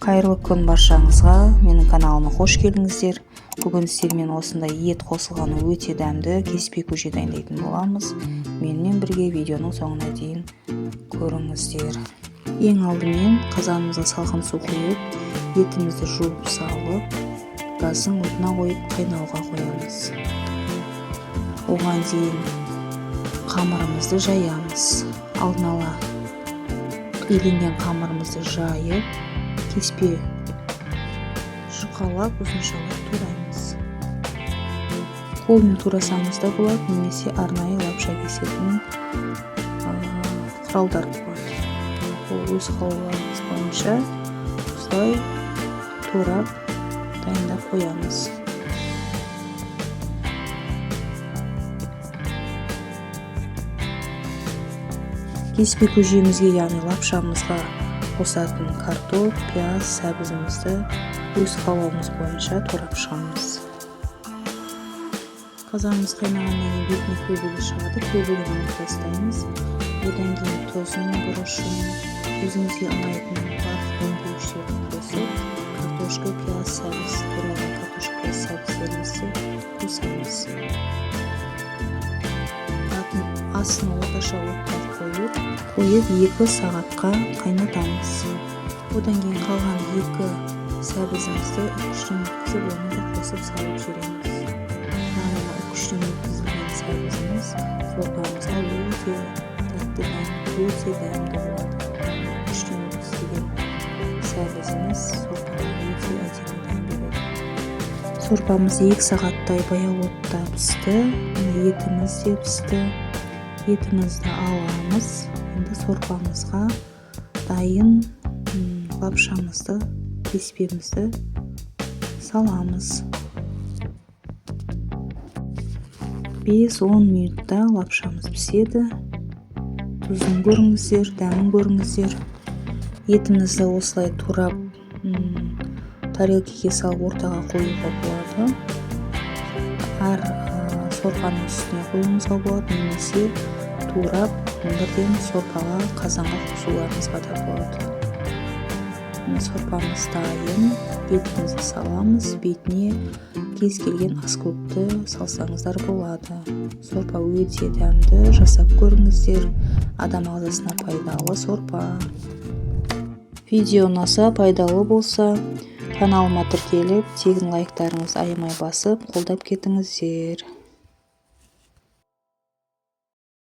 Қайырлы күн баршаңызға! Менің каналыма қош келдіңіздер. Бүгін сіздермен осындай ет қосылған өте дәмді кеспе көже дайындайтын боламыз. Менімен бірге видеоның соңына дейін көріңіздер. Ең алдымен қазанымызға салқын су құйып, етімізді жуып салып, газдың отына қойып қайнауға қоямыз. Оған дейін қамырымызды жаямыз. Алдын ала иленген қамырымызды жайып, кеспе жұқалап, ұзыншалап тураймыз. Қолмен турасаңыз да болады, немесе арнайы лапша кесетін құралдар болады. Ол өз қалауларыңыз бойынша осылай турап дайындап қоямыз. Кеспе көжемізге, яғни лапшамызға қосатын картоп, пияз, сәбізімізді өз қалауымыз бойынша турап шығамыз. Қазанымыз қайнағаннан кейін бетіне көбігі шығады, көбігін алып тастаймыз. Одан кейін тұзын, бұрышын, өзіңізге ұнайтын барлық өңдеушілерді қосып, картошка, пияз, сәбіз, туралған картошка, пияз, сәбіздерімізді қосамыз. Астын орташа отқа қойып 2 сағатқа қайнатамыз. Одан кейін қалған 2 сәбізімізді үкіштен өткізіп, оны да қосып салып жібереміз. Яғни үкіштен өткізілген сәбізіміз сорпамызға өте тәтті дәм, өте дәмді болады. Үкіштен өткізілген сәбізіміз сорпаға өте әдемі дәм береді. Сорпамыз 2 сағаттай баяу отта пісті. Етіміз де пісті. Етімізді аламыз. Енді сорпамызға дайын лапшамызды, кеспемізді саламыз. 5-10 минутта лапшамыз піседі. Тұзын көріңіздер, дәмін көріңіздер. Етімізді осылай турап, тарелкеге салып ортаға қоюға болады. Әр сорпаның үстіне қоюыңызға болады, немесе турап бірден сорпаға, қазанға қосуларыңызға да болады. Сорпамыз дайын. Етімізді саламыз, бетіне кез келген аскөкті салсаңыздар болады. Сорпа өте дәмді, жасап көріңіздер. Адам ағзасына пайдалы сорпа. Видео ұнаса, пайдалы болса, каналыма тіркеліп, тегін лайктарыңызды аямай басып, қолдап кетіңіздер.